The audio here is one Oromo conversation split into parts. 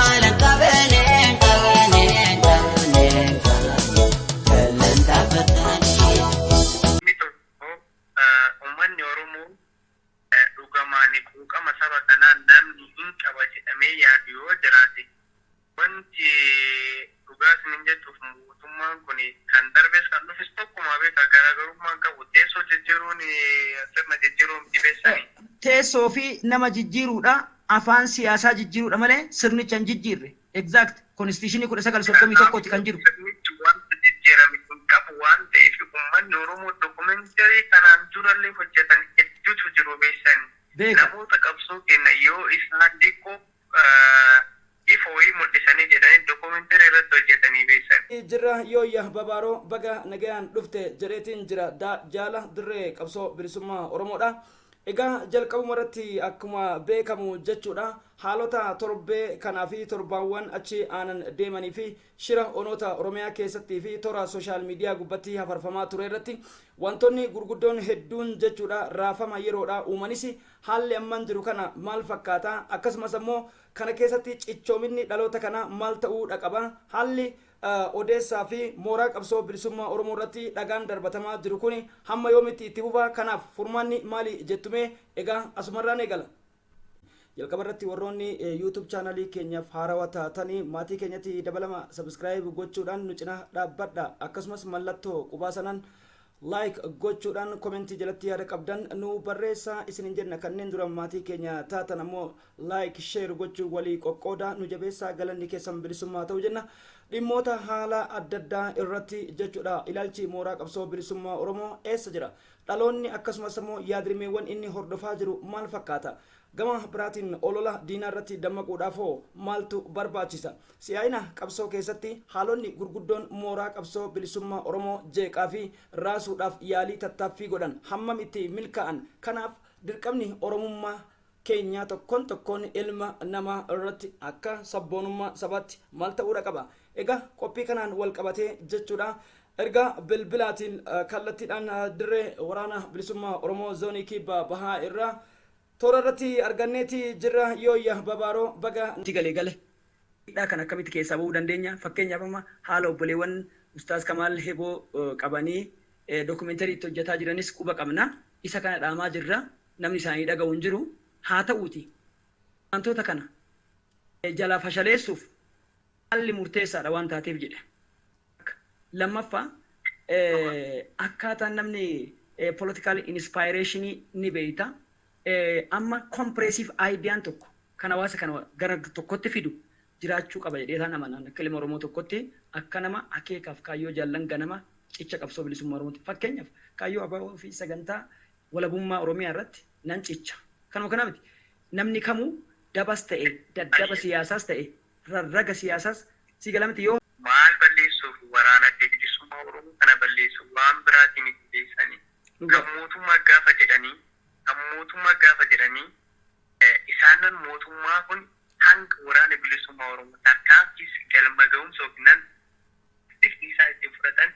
Qabane qabane qabane qabane galantafatanii. Inni tokko uummanni Oromoo dhugamaan quuqama saba kanaa namni hin qaba jedhamee yaadu yoo jiraate, wanti dhugaa isinin jechuuf mootummaan kun kan darbes kan dhufes tokkuma beeka, garaagarummaan qabu teessoo jijjiiruun sirna jijjiiruun dhibeessanii. Teessoo fi nama jijjiiruudha, afaan siyaasaa jijjiiruudha malee sirnicha hin jijjiirre. Exact constitutionii 1931ti kan jiru. Sirnichi wanta jijjiirame hin qabu waan ta'eef, uummanni Oromoo documentary kanaan durallee hojjetan hedduutu jiru beeksani. Beeka. Namoota qabsoo kenna yoo isaan xiqqoo ifa wayii mul'isanii jedhanii documentary irratti hojjetanii beeksan. Jirra yooyya babaaroo, baga nagayaan dhufte jedheetiin jira jaala dirree qabsoo bilisummaa Oromoodha. Egaa jalqabuma irratti akkuma beekamu jechuudha, haalota torbee kanaa fi torbaawwan achi aanan deemanii fi shira onoota Oromiyaa keessattii fi toora social media gubbatti hafarfamaa ture irratti wantoonni gurguddoon hedduun jechuudha raafama yeroodha uumanis, haalli amman jiru kana maal fakkaata? Akkasumas ammoo kana keessatti cichoominni dhaloota kana maal ta'uu qaba? Haalli odeessaa fi mooraa qabsoo bilisummaa Oromoo irratti dhagaan darbatamaa jiru kun hamma yoomitti itti fufa? Kanaaf furmaanni maali jettumee? Egaa asumarraan eegala. Jalqaba irratti warroonni YouTube channelii keenyaaf haarawaa taatanii maatii keenyatti dabalama, subscribe gochuudhaan nu cina dhaabbadha. Akkasumas mallattoo qubaa sanaan like gochuudhaan commentii jalatti yaada qabdan nu barreessaa isinin jenna. Kanneen dura maatii keenya taatan ammoo like, share gochuu walii qoqqoodaa nu jabeessaa, galanni keessan bilisummaa ta'u jenna. Dhimmoota haala adda addaa irratti jechuudha ilaalchi mooraa qabsoo bilisummaa Oromoo eessa jira? Dhaloonni akkasumas ammoo yaadrimeewwan inni hordofaa jiru maal fakkaata? Gama biraatiin olola diinaa irratti dammaquudhaaf hoo maaltu barbaachisa? Si'aayina qabsoo keessatti haalonni gurguddoon mooraa qabsoo bilisummaa Oromoo jeeqaa fi raasuudhaaf yaalii tattaaffii godhan hammam itti milkaa'an? Kanaaf dirqamni Oromummaa keenyaa tokkoon tokkoon ilma namaa irratti akka sabboonummaa sabaatti maal ta'uudha qaba? Egaa qophii kanaan wal qabatee jechuudha ergaa bilbilaatiin kallattiidhaan dirree waraana bilisummaa Oromoo zoonii kibba bahaa irraa toora irratti arganneeti jirra. Yooyya babaaroo, baga itti galee gale. Hidhaa kan akkamitti keessaa bahuu dandeenya? Fakkeenyaaf, amma haala obboleewwan Ustaaz Kamaal Heboo qabanii documentary itti hojjetaa jiranis quba qabna. Isa kana dhaamaa jirra. Namni isaanii dhaga'u hin jiru. Haa ta'uuti, wantoota kana jalaa fashaleessuuf haalli murteessaadha waan taateef jedhe. Lammaffaa, akkaataan namni political inspirationii ni beeyta. Amma comprehensive ideaan tokko kan hawaasa kana gara tokkotti fidu jiraachuu qaba jedhee isaan amanan, akka ilma Oromoo tokkotti, akka nama akeekaaf kaayyoo jaallan ganama cicha qabsoo bilisummaa Oromooti. Fakkeenyaaf, kaayyoo ABO fi sagantaa walabummaa Oromiyaa irratti nan cicha. Kanuma kanaa miti. Namni kamuu dabas ta'e, daddaba siyaasaas ta'e, rarraga siyaasaas si gala miti yoo Maal balleessuuf? Waraana adda bilisummaa Oromoo kana balleessuuf, waan biraatiin miti beeksanii. Kan mootummaa gaafa jedhanii, kan mootummaa gaafa jedhanii, isaanan mootummaa kun hanga waraana bilisummaa Oromoo tarkaanfiis galma ga'umsa yookiin bifni isaa ittiin fudhatan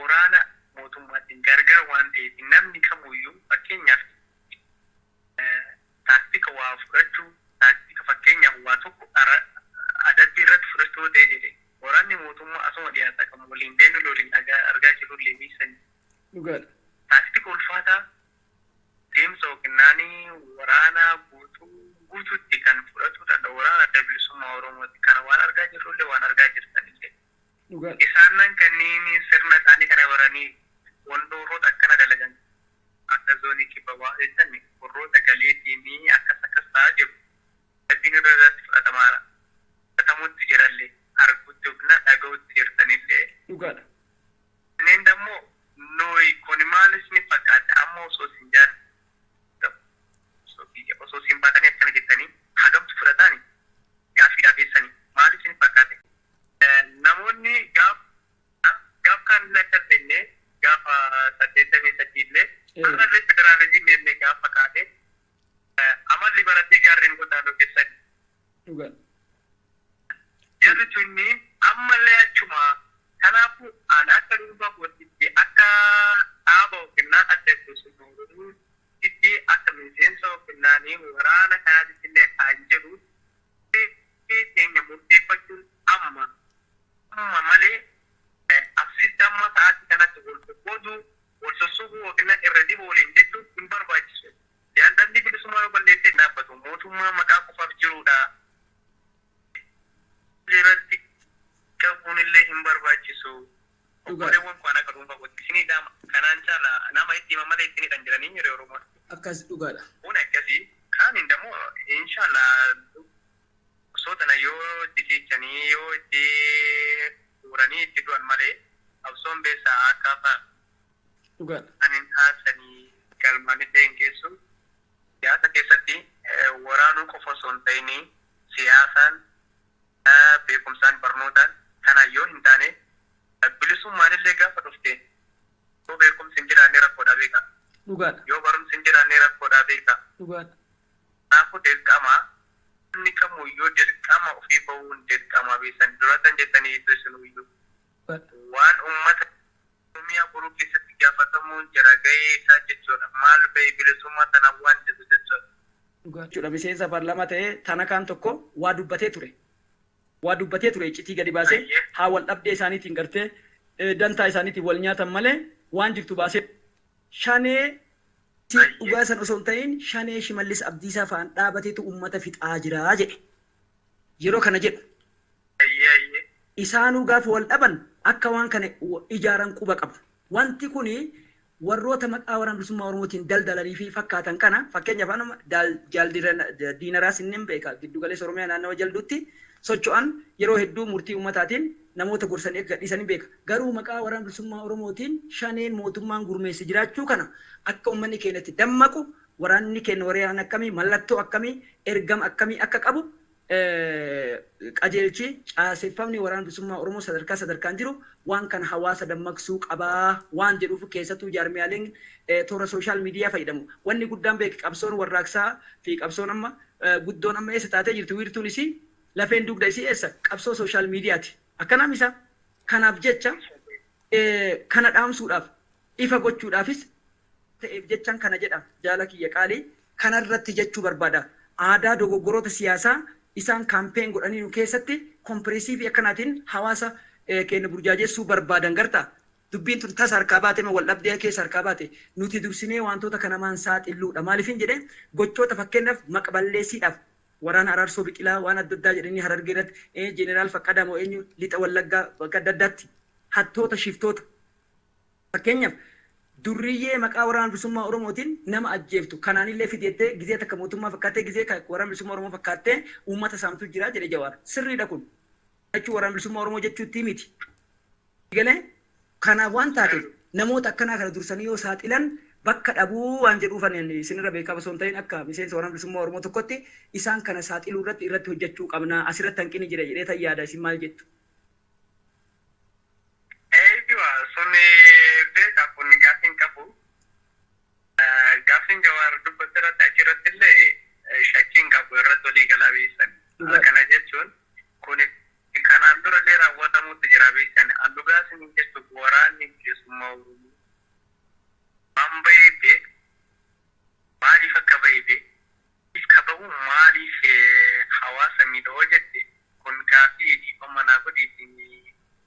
waraana mootummaatiin gargar waan ta'eef, namni kamuyyuu fakkeenyaaf taaktika waa fudhachuu, taaktika fakkeenyaaf waa tokko adabbii irratti fudhachuu ta'e jedhe, waraanni mootummaa asuma dhiyaata kan waliin deemnu waliin argaa jirru leebiisanii. Taaktika ulfaataa deemsa yookiin waraana guutuu guutuutti kan fudhatuu danda'u waraana adda bilisummaa Oromooti. Kana waan argaa jirrullee waan argaa jirtanillee. Isaanan kanneen sirna isaanii kana baranii wantoota akkana dalagan akka zoonii kibba bahaa jettan warroota galeetiin akkas akkas ta'aa jiru. Adabbiin irra irratti fudhatamaadha. Fudhatamutti jirallee arguutti yookiin dhaga'utti jirtanillee. Kanneen dammoo nuyi kun maal isin fakkaata? Amma osoo isin jaal osoo isin baatanii akkana jettanii hagamtu fudhataani gaaffiidhaaf eessanii maal isin fakkaate? Namoonni gaaf gaaf kan illee akkas jennee gaafa 83 illee, har'allee federaalizimii jennee gaafa kaane, amalli baratee gaarreen godaanuu keessatti. Jarri tunni ammallee achuma. Kanaafuu ani akka dhuunfaa kootitti, akka dhaaba yookiin adda bilisummaa Oromootitti, akka miseensa yookiin waraana kanaatitti illee kan jedhu keenya murteessa. Obboleewwan koo akka dhuunfaa kootti isinii dhaama. Kanaan caala nama itti hima malee itti hidhan jedhanii yeroo Oromoon. Akkas dhugaadha. Kun akkasii kaaniin immoo inshallah osoo tana yoo itti cichanii yoo itti fuuranii itti du'an malee qabsoon beessaa akka afaan Dhugaadha. anin haasanii galmaan illee hin geessu. Siyaasa keessatti waraanuu qofa osoo hin ta'in siyaasaan, beekumsaan, barnootaan kana yoo hin taane bilisummaan illee gaafa dhufte yoo beekumsi hin jiraanne rakkoodhaa beeka. Dhugaadha. Yoo barumsi hin jiraanne rakkoodhaa beeka. Dhugaadha. Kanaafuu dirqama namni kamuyyuu dirqama ofii bahuun dirqama beesan duratan jettanii ibsinuyyuu. Dhugaadha. Waan uummata Oromiyaa boruu keessatti gaafatamuun jira gahee isaa jechuudha. Maal bahe bilisummaa tanaaf waan jedhu jechuudha. Dhugaadha. Jechuudha miseensa paarlaamaa ta'ee tanakaan tokko waa dubbatee ture. Waa dubbatee ture iccitii gadi baasee haa wal dhabdee isaaniitiin gartee dantaa isaaniitiin wal nyaatan malee waan jirtu baasee shanee dhugaa san osoo hin ta'in shanee Shimallis Abdiisaa fa'aan dhaabateetu uummata fixaa jira jedhe. Yeroo kana jedhu. Isaanuu gaafa wal dhaban akka waan kana ijaaran quba qabu. Wanti kuni warroota maqaa waraana bilisummaa Oromootiin daldalanii fi fakkaatan kana fakkeenyaaf anuma jaal Diinaraas inni beeka giddu galeessa Oromiyaa naannawa jalduutti socho'an yeroo hedduu murtii uummataatiin namoota gorsanii akka gadhiisanii beeka. Garuu maqaa waraana bilisummaa Oromootiin shaneen mootummaan gurmeesse jiraachuu kana akka uummanni keenyatti dammaqu waraanni keenya waraana akkamii mallattoo akkamii ergama akkamii akka qabu qajeelchi caaseffamni waraana bilisummaa Oromoo sadarkaa sadarkaan jiru waan kana hawaasa dammaqsuu qabaa waan jedhuuf keessattuu jaarmiyaaleen toora social media fayyadamu. Wanni guddaan beek qabsoon warraaqsaa fi qabsoon amma guddoon amma eessa taatee jirti wiirtuun isii lafeen dugda isii eessa qabsoo social mediaati. Akkanaam isa kanaaf jecha kana dhaamsuudhaaf ifa gochuudhaafis ta'eef jechaan kana jedha jaala kiyya qaalii kanarratti jechuu barbaada. Aadaa dogoggoroota siyaasaa isaan campaign godhanii nu keessatti comprehensive akkanaatiin hawaasa keenya burjaajessuu barbaadan garta. Dubbiin tun tasa harkaa baate wal dhabdee keessa harkaa baate nuti dursinee wantoota kanamaan saaxiluudha. Maaliifin jedhee gochoota fakkeenyaaf maqballeessiidhaaf waraana Araarsoo Biqilaa waan adda addaa jedhanii Harargee irratti Jeneraal Faqqadaa moo eenyu lixa Wallaggaa bakka adda addaatti hattoota shiftoota fakkeenyaaf durriyyee maqaa waraana bilisummaa Oromootiin nama ajjeeftu kanaanillee fideettee gizee takka mootummaa fakkaattee gizee waraana bilisummaa Oromoo fakkaattee uummata saamtuu jira jedhe Jawaar. Sirriidha kun. Jechuu waraana bilisummaa Oromoo jechuutti miti. Galee kanaaf waan taateef namoota akkanaa kana dursanii yoo saaxilan bakka dhabuu waan jedhuufan isinirra beekaa osoo hin ta'in akka miseensa waraana bilisummaa Oromoo tokkotti isaan kana saaxiluu irratti irratti hojjechuu qabna. Asirratti hanqinni jira jedhee tan yaada isin maal jettu? Eeyyuwa sun beekaa kun gaaffiin qabu. Gaaffiin Jawaar dubbate irratti achirratti illee shakkiin qabu irratti walii galaa beeksan. Kana jechuun kun kanaan dura illee raawwatamuutti jira beeksan. An dhugaa isin jettu waraanni bilisummaa Oromoo waan bahee beek maaliif akka bahee beek ka bahu maaliif hawaasa miidhoo jette kun gaaffii dhiifama naa godhiitiin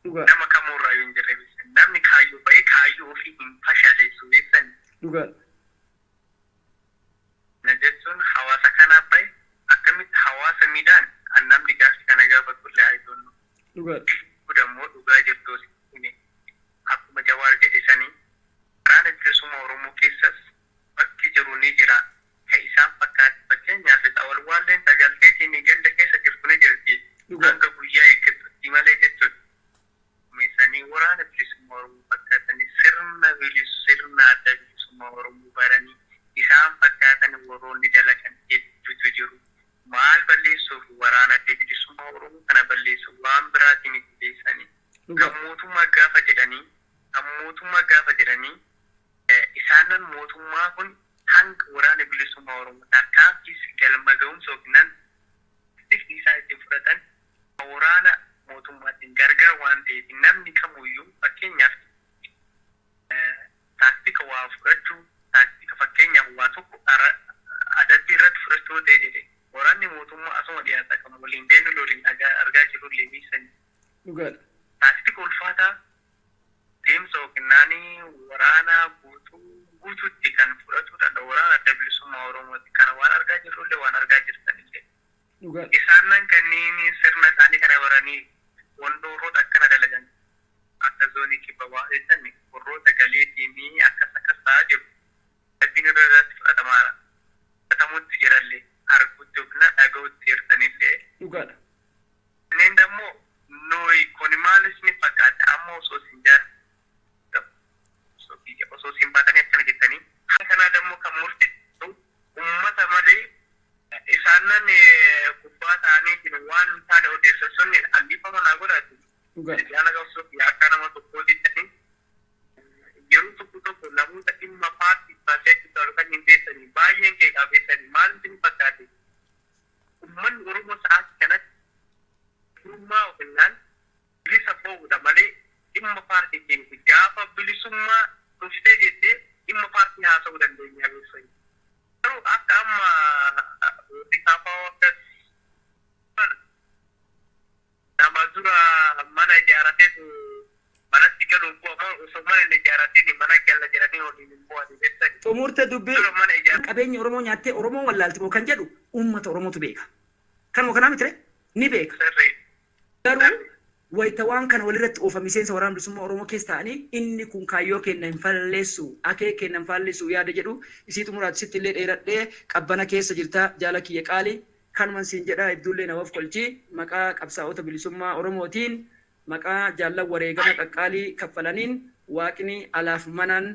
nama kamuurraa yoo hin jirre beeksan. Namni kaayyoo bahee kaayyoo ofii hin fashaleessu beeksan. Kana jechuun hawaasa kanaaf bahe akkamitti hawaasa miidhaan kan namni gaaffii kana gaafatu illee haa ijoollu. Dammoo dhugaa jirtu akkuma Jawaar jedhe sanii waraana bilisummaa Oromoo keessas bakki jiru ni jira. Ka isaan fakkaate fakkeenyaaf Awwalwaalleen tagalteetiin ganda keessa jirtu ni jirti. Hanga guyyaa eeggattutti malee jechuudha. Meeshaanii waraana bilisummaa Oromoo fakkaatanii sirna sirna adda bilisummaa Oromoo baranii isaan fakkaatan warroonni dalagan hedduutu jiru. Maal balleessuuf waraana adda bilisummaa Oromoo kana balleessuuf waan biraatiin itti beeksanii. Kan mootummaa gaafa jedhanii kan mootummaa gaafa jedhanii isaanan mootummaa kun hanga waraana bilisummaa Oromoo tarkaanfiis galma ga'umsa yookiin bifni isaa ittiin fudhatan waraana mootummaatiin gargar waan ta'eef namni kamuyyuu fakkeenyaaf taaktika waa fudhachuu taaktika fakkeenyaaf waa tokko adabbii irratti fudhachuu ta'e jedhe waraanni mootummaa asuma dhiyaata kan waliin deemu waliin argaa jirru illee beeksani. Taaktika ulfaataa deemsa yookiin waraana guutuutti kan fudhatuu danda'u waraana adda bilisummaa Oromooti. Kana waan argaa jirru illee waan argaa jirtan illee. Isaan kanneen sirna isaanii kana baranii wantoota akkana dalagan akka zoonii kibbabaa Oromoo osoo isin jaalladhu osoo isin baatanii akkana jettanii kanaa dammoo kan murteessu uummata malee isaanan gubbaa ta'anii waan hin taane odeessan sunni alliifama naa godhaati. Jaala qabsoo fi akka nama tokkootti ta'anii yeroo tokko tokko namoota dhimma paartii baasee achi kan hin beessanii baay'een keeqaa beessanii maal isin fakkaate, uummanni Oromoo sa'aatii kanatti bilisummaa ofinnaan bilisa ba'uudha malee dhimma paartii keenya gaafa bilisummaa dhuftee jettee dhimma paartii haasa'uu dandeenya beessanii. Garuu akka amma warri kaafaa akkas nama dura mana ijaarrateetu manatti galuuf bu'amoo osoo mana hin ijaarratiin mana galla jedhanii waliin hin bu'anii beeksani. Xumurte dubbii. Dura mana ijaarrate. Qabeenya Oromoo nyaattee Oromoo wallaalti moo kan jedhu uummata Oromootu beeka. Kanuma kanaa miti ni beeka. Sirrii. Garuu wayita waan kana walirratti oofa miseensa Waraana Bilisummaa Oromoo keessa ta'anii inni kun kaayyoo keenya hin falleessu, akee keenya hin falleessu yaada jedhu isii xumuraati. Sitti illee dheeradhee, qabbana keessa jirta, jaala kiyya qaali. Kanuman siin jedha, hedduullee namaaf kolchi. Maqaa qabsaa'ota bilisummaa Oromootiin, maqaa jaallan wareegama qaqqaalii kaffalaniin, waaqni alaaf manaan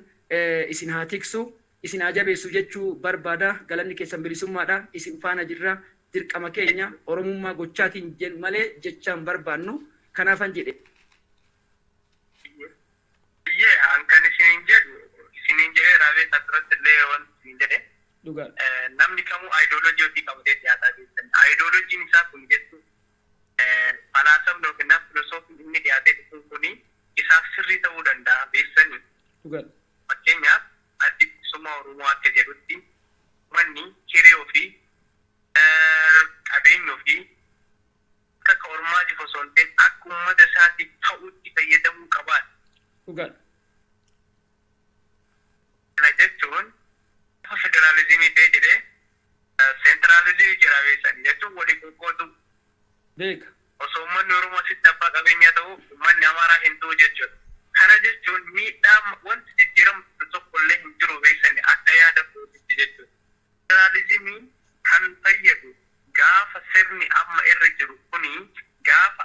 isin haa tiksu, isin haa jabeessu jechuu barbaada. Galanni keessan bilisummaadha. Isin faana jirra. Dirqama keenya Oromummaa gochaatiin malee jechaan barbaannu, kanaafan jedhe. Biyyee kan isiniin jedhu isiniin jedhee raabee isaa duratti illee wanti isiniin jedhe namni kamuu aayidooloojii ofii qabatee dhiyaataa beektan. Aayidooloojiin isaa kun jechuun falaasamni yookiin filosoofiin inni dhiyaatee dhufu kun isaaf sirrii ta'uu danda'a beeksanii. Fakkeenyaaf, Addi Bilisummaa Oromoo akka jedhutti manni hiree ofii, qabeenya ofii akka ormaatiif osoo hin ta'in akka uummata isaatiif ta'utti fayyadamuu qabaata. Kana jechuun federaalizimii ta'e jedhee seentiraalizimii jira beeksanii jechuun walii qoqqoodu. Osoo uummanni Oromoo asitti abbaa qabeenyaa ta'u, uummanni Amaaraa hin ta'u jechuudha. Kana jechuun miidhaa wanti jijjiiramu tokko illee hin jiru beeksanii akka yaada kootitti jechuudha. Federaalizimiin kan fayyadu gaafa sirni amma irra jiru kuni gaafa